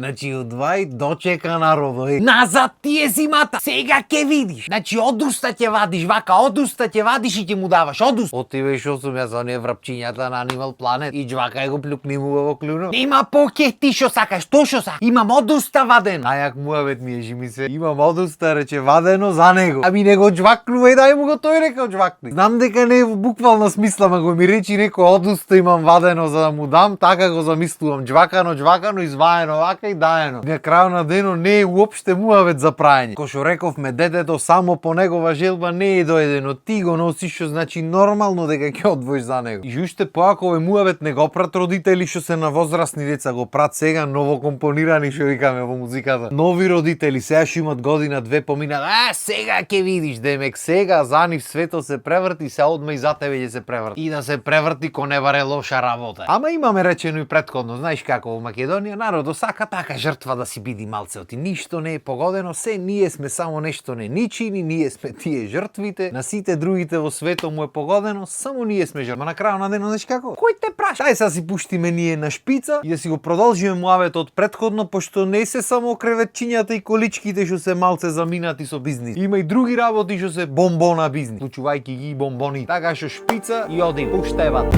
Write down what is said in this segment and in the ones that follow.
Значи одвај дочека народој. Назад ти е зимата. Сега ќе видиш. Значи од уста ќе вадиш, вака од уста ќе вадиш и ќе му даваш од уста. Отиваш шо сум јас оние врапчињата на Animal Planet и џвака го плюкни му во клюно. Нема поке ти шо сакаш, што шо сакаш. Имам од уста ваден. Најак муавет ми ежи ми се. Имам од уста рече вадено за него. Ами него џвакнува и дај му го тој рекao џвакни. Знам дека не е во буквална смисла, ма го ми речи некој од уста имам вадено за да му дам, така го замислувам. Џвакано, изваено вака и даено. На крајот на денот не е уопште муавет за прајање. Ко што рековме, детето само по негова желба не е доедено. Ти го носиш, што значи нормално дека ќе одвоиш за него. И уште поако овој муавет не го прат родители што се на возрастни деца, го прат сега новокомпонирани што викаме во музиката. Нови родители сега што имат година две поминат, сега ќе видиш, демек сега за нив светот се преврти, се одма и за тебе ќе се преврти. И да се преврти ко не баре лоша работа. Ама имаме речено и претходно, знаеш како во Македонија народот сака така жртва да си биди малце оти. Ништо не е погодено, се ние сме само нешто не ничини, ние сме тие жртвите, на сите другите во светот му е погодено, само ние сме жртва. На крајот на денот знаеш како? Кој те праша? Дај сега си пуштиме ние на шпица и да си го продолжиме муаветот претходно, пошто не се само креветчињата и количките што се малце заминати со бизнис. Има и други работи што се бомбона бизнис, вклучувајќи ги и бомбони. Така што шпица и одим, пуштајват.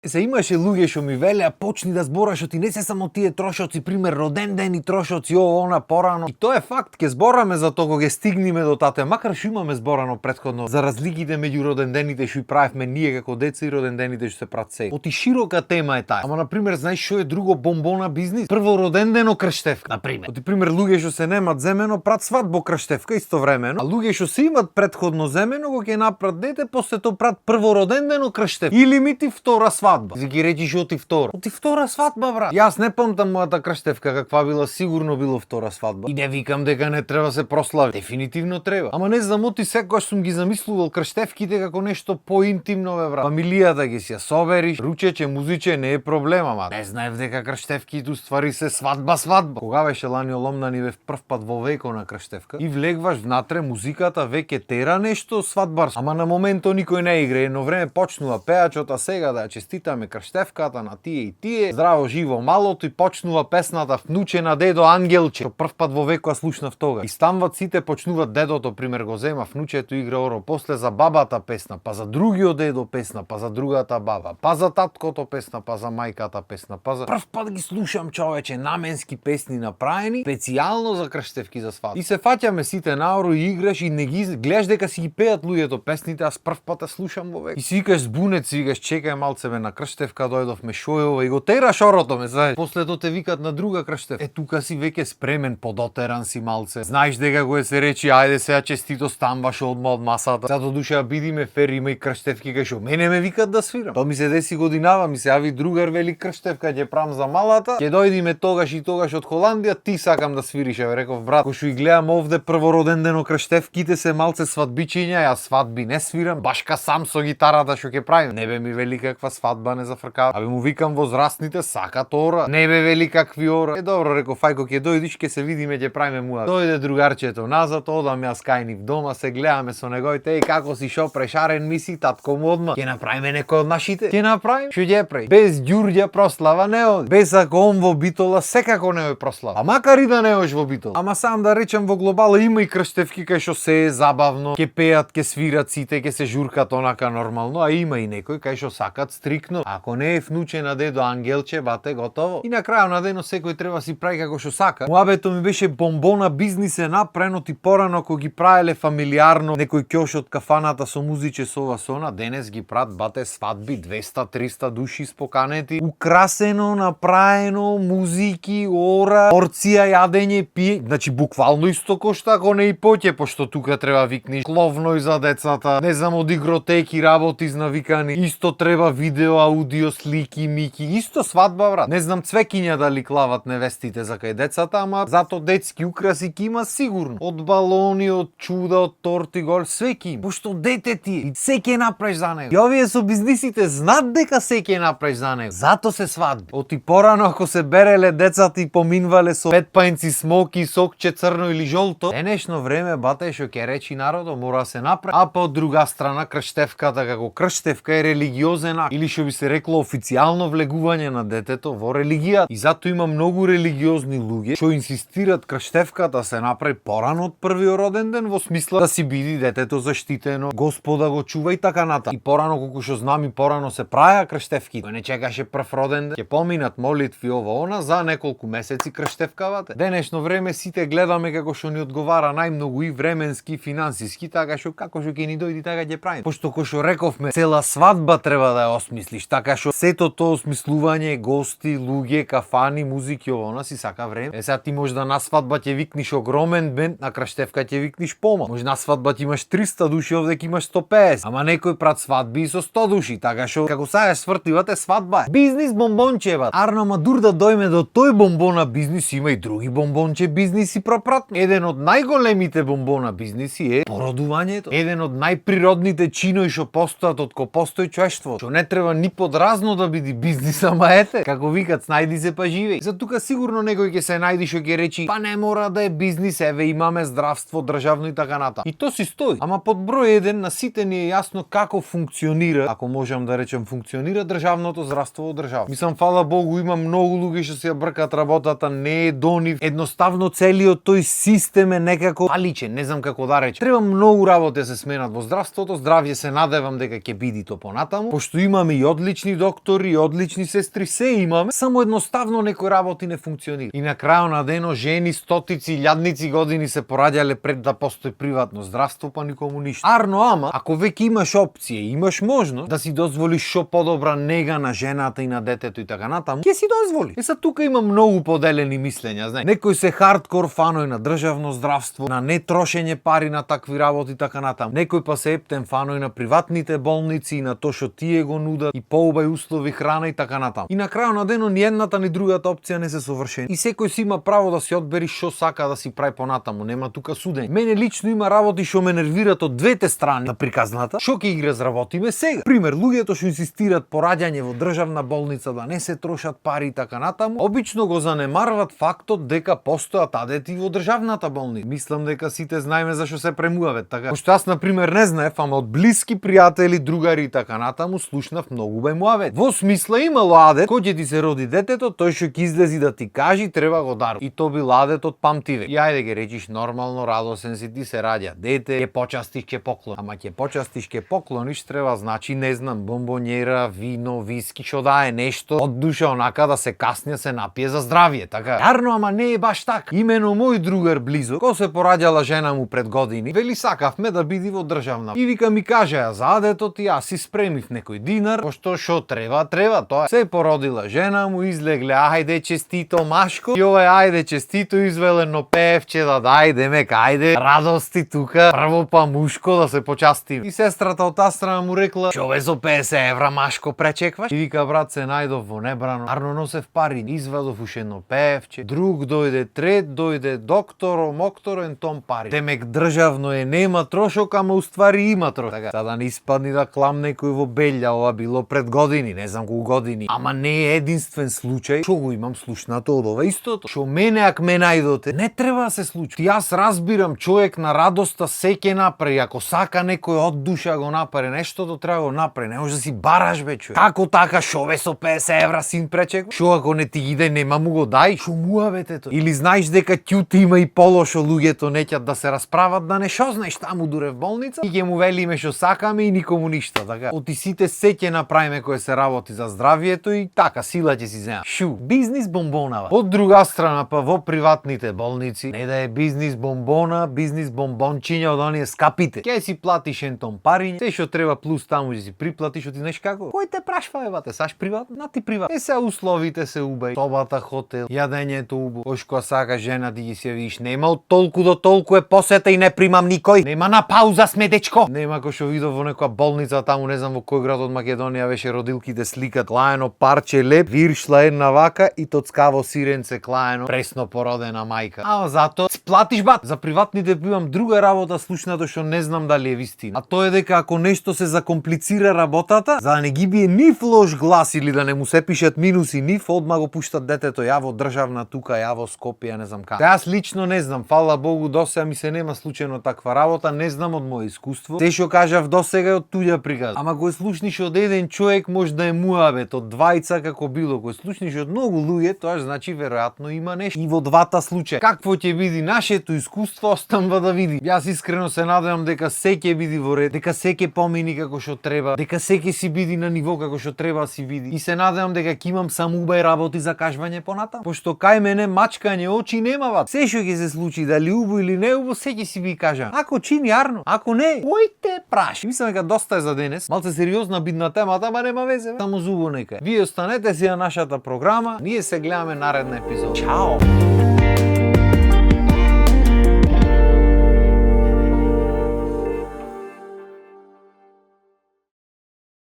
Се имаше луѓе што ми велеа почни да збораш, оти не се само тие трошоци, пример роден ден и трошоци она порано. И тоа е факт, ќе збораме за тоа кога ќе стигнеме до тате, макар што имаме зборано претходно за разликите меѓу родендените што и правевме ние како деца и родендените што се прават сега. Оти широка тема е таа. Ама на пример знаеш што е друго бомбона бизнис? Прво родендено крштевка, на пример. Оти пример луѓе што се немат земено прат свадбо крштевка истовремено, а луѓе што се имат претходно земено кога ќе направат дете, после тоа прат прво родендено крштевка или мити втора свадба. Ти ги речиш оти втора. Оти втора свадба, брат. Јас не памтам мојата крштевка каква била, сигурно било втора свадба. И не викам дека не треба се прослави. Дефинитивно треба. Ама не знам, оти секогаш сум ги замислувал крштевките како нешто поинтимно, бе, брат. Фамилијата ги си ја собериш, ручече, музиче, не е проблема, ама не знаев дека крштевките уствари се свадба. Кога беше лани оломнани бев прв пат во веко на крштевка и влегваш внатре музиката веќе тера нешто свадбарско. Ама на моментот никој не игра, едно време почнува пеачот, а сега да честитаме крштевката на тие и тие. Здраво живо малото и почнува песната Внуче на дедо Ангелче. Што прв пат во веко ја слушнав тога. И станват сите почнуваат дедото пример го зема, внучето игра оро, после за бабата песна, па за другиот дедо песна, па за другата баба, па за таткото песна, па за мајката песна, па за прв пат ги слушам човече наменски песни направени специјално за крштевки за свадба. И се фаќаме сите наоро и играш и не ги гледаш дека си ги пеат луѓето песните, аз прв пат ја слушам во веко. И си викаш збунет, си викаш чекај малце на крштевка дојдовме шојова и го тераш орото ме, знаеш. После тоа те викат на друга крштевка. Е тука си веќе спремен, подотеран си малце. Знаеш дека го е се речи ајде сега честито станваш одма од масата. Зато душа бидиме фер, има и крштевки кај шо мене ме викат да свирам. Тоа ми се деси годинава, ми се јави другар вели крштевка ќе правам за малата. Ќе дојдиме тогаш и тогаш од Холандија, ти сакам да свириш. Ја реков брат, кој што и гледам овде првороден ден крштевките се малце свадбичиња, ја свадби не свирам, башка сам со гитарата што ќе правим. Не бе ми вели каква свадба не зафркава. Абе му викам возрастните сакат ора. Не бе вели какви ора. Е добро, реков фајко ќе дојдиш ќе се видиме, ќе правиме муа. Дојде другарчето назад, одам јас кај нив дома, се гледаме со негоите, како си шо прешарен миси, татко му одма. Ќе направиме некој од нашите. Ќе направим. Што ќе прави? Без ѓурѓа прослава не оди. Без ако он во битола секако не е прослава. А макар и да не ош во битола. Ама сам да речем во глобала има и крштевки кај што се е забавно, ќе пеат, ќе свират сите, ќе се журкат онака нормално, а има и некој кај што сакат стрикно. Ако не е внуче на дедо Ангелче, бате готово. И на крајот на денот секој треба си прави како што сака. Муабето ми беше бомбона бизнис е напренот и порано кога ги правеле фамилиарно некој ќош од кафаната со музиче со ова со она, денес ги прават бате свадби 200-300 души споканети, украсено, направено, музики, ора, порција јадење, пие, значи буквално исто кошта, ако не и поќе, пошто тука треба викниш кловно и за децата, не знам од игротеки работи изнавикани, исто треба видео видео, аудио, слики, мики, исто свадба брат. Не знам цвекиња дали клават невестите за кај децата, ама зато детски украси ки има сигурно. Од балони, од чуда, од торти, гол, све ки има. Пошто дете ти и се ќе направиш за него. И овие со бизнисите знаат дека се ќе направиш за него. Зато се свадби. Оти порано ако се береле децата и поминвале со петпајнци, смоки, сокче црно или жолто, денешно време бате што ќе речи народо мора да се направи. А па од друга страна крштевката како крштевка е религиозен акт или што би се рекло официјално влегување на детето во религија. И зато има многу религиозни луѓе што инсистират крштевката се направи порано од првиот роден ден во смисла да си биде детето заштитено, Господа го чува и така натаму. И порано колку што знам и порано се праја крштевки. Кој не чекаше прв роден ден, ќе поминат молитви ова она за неколку месеци крштевкавате. Денешно време сите гледаме како што ни одговара најмногу и временски и финансиски, така што како што ќе ни дојде така ќе правиме. Пошто кој што рековме, цела свадба треба да ја осмислиш, така што сето тоа осмислување, гости, луѓе, кафани, музики ова она си сака време. Сега ти може да на свадба ќе викниш огромен бенд, на крштевка ќе викниш помал. Може на свадба ти имаш 300 души, овде ќе имаш 150. Ама некој прат свадби и со 100 души, така што како сега свртивате свадба е. Бизнис бомбончева. Арно мадур да дојме до тој бомбона бизнис, има и други бомбонче бизниси пропратно. Еден од најголемите бомбона бизниси е породувањето. Еден од најприродните чинои што постојат од кога постои човештво. Што не треба ни подразно да биде бизнис, ама ете, како викат, снајди се па живеј. За тука сигурно некој ќе се најди што ќе речи, па не мора да е бизнис, еве имаме здравство, државно и така натаму. И то си стои. Ама под број 1 на сите ни е јасно како функционира, ако можам да речем функционира државното здравство во држава. Мислам, фала Богу, има многу луѓе што се ја бркат работата, не е до нив. Едноставно целиот тој систем е некако паличен, не знам како да речем. Треба многу работи да се сменат во здравството, здравје се надевам дека ќе биде то понатаму, пошто имаме и одлични доктори, и одлични сестри, се имаме, само едноставно некои работи не функционира. И на крајот на денот жени стотици, илјадници години се пораѓале пред да постои приватно здравство, па никому ништо. Арно, ама ако веќе имаш опција, имаш можност да си дозволиш што подобра нега на жената и на детето и така натаму, ќе си дозволи. Са тука има многу поделени мислења, знај. Некој се хардкор фаној на државно здравство, на не трошење пари на такви работи и така натаму. Некој па се ептен фаној на приватните болници и на тоа што тие го нудат и поубај услови, храна и така натаму. И на крајот на денот ни едната ни другата опција не се совршени. И секој си има право да си одбери што сака да си прави понатаму, нема тука судење. Мене лично има работи што ме нервират од двете страни на приказната. Што ќе ги разработиме сега? Пример, луѓето што инсистират пораѓање во државна болница да не се трошат пари и така натаму, обично го занемарват фактот дека постојат адети во државната болница. Мислам дека сите знаеме зашто се премуваве, така. Пошто јас на пример не знаев, ама од блиски пријатели, другари и така натаму слушнав многу бемуавет. Во смисла имало адет, кој ќе ти се роди детето, тој што ќе излези да ти кажи, треба го дару. И то бил адет од памтивек. И ајде ги речиш нормално, радосен си, ти се раѓа дете, ќе почастиш, ќе поклониш. Ама ќе почастиш, ќе поклониш, треба значи не знам, бомбонјера, вино, виски, што да е нешто од душа онака да се касне се напие за здравје, така. Јарно, ама не е баш така. Имено мој другар близок, кој се пораѓала жена му пред години, вели сакавме да биде во државна. И вика ми кажа за адетот и јас си спремив некој динар, пошто што треба, тоа. Се породила жена му, излегле, ајде честито машко, и ова ајде честито извелено певче да дајде мек, ајде радости тука, прво па мушко да се почасти. И сестрата од таа страна му рекла, што ве за 50 евра машко пречекваш? И вика, брат, се најдов во небрано, арно носев пари, извадов уште едно певче, друг дојде, трет дојде, докторо, мокторо, ентон пари. Демек државно е, нема трошок, ама уствари има трошок. Така, да не испадни да клам некој во белја, ова било пред години, не знам колку години. Ама не е единствен случај, што го имам слушнато од ова истото. Што мене ак ме најдоте, не треба да се случи. Јас разбирам, човек на радоста се ќе направи, ако сака некој од душа го направи, нештото треба го направи, не може да си бараш бе човек. Како така, шо ве со 50 евра син пречек? Шо ако не ти иде, нема му го дај? Шо муавете? Или знаеш дека ќути има и полошо луѓето неќат да се расправат, да не шо знаеш таму дуре в болница и ќе му велиме што сакаме и никому ништо, така. Оти сите се ќе направиме кој се работи за здравието и така сила ќе си зема. Шу, бизнис бомбонава. Од друга страна па во приватните болници не да е бизнис бомбона, бизнис бомбончиња од оние скапите. Ќе си платиш ентон пари, се што треба плюс таму ќе си приплатиш, што ти знаеш како? Кој те прашва евате, саш приватно? На ти приватно. Е се условите се убај, собата хотел, јадењето убаво. Кој што сака жена ти ги се видиш, нема од толку до толку е посета и не примам никој. Нема на пауза сме дечко. Нема кој што видов во некоја болница таму, не знам во кој град од Македонија ја беше родилките сликат клаено парче леп, виршла една вака и тоцкаво сиренце клаено, пресно породена мајка. Ама зато сплатиш бат. За приватните имам друга работа слушнато што не знам дали е вистина. А тоа е дека ако нешто се закомплицира работата, за да не ги бие нив лош глас или да не му се пишат минуси нив, одма го пуштат детето ја во државна тука, ја во Скопје, не знам како. Јас лично не знам, фала Богу, досега ми се нема случајно таква работа, не знам од моје искуство. Се што кажав досега е од туѓа приказ. Ама кој слушниш од еден човек може да е муабет, од двајца како било, кој слушниш од многу луѓе, тоа значи веројатно има нешто. И во двата случаја, какво ќе биде нашето искуство, останува да види. Јас искрено се надевам дека се ќе биде во ред, дека се ќе помини како што треба, дека се ќе си биде на ниво како што треба да си биде. И се надевам дека ќе имам само убај работи за кажвање понатам. Пошто кај мене мачкање очи немава. Се што ќе се случи, дали убо или не убо, се ќе си би кажам. Ако чини арно, ако не, кој те праши? Мислам дека доста е за денес. Малце сериозна бидна темата, ама нема везе. Само зубо нека. Вие останете си на нашата програма. Ние се гледаме наредна епизода. Чао!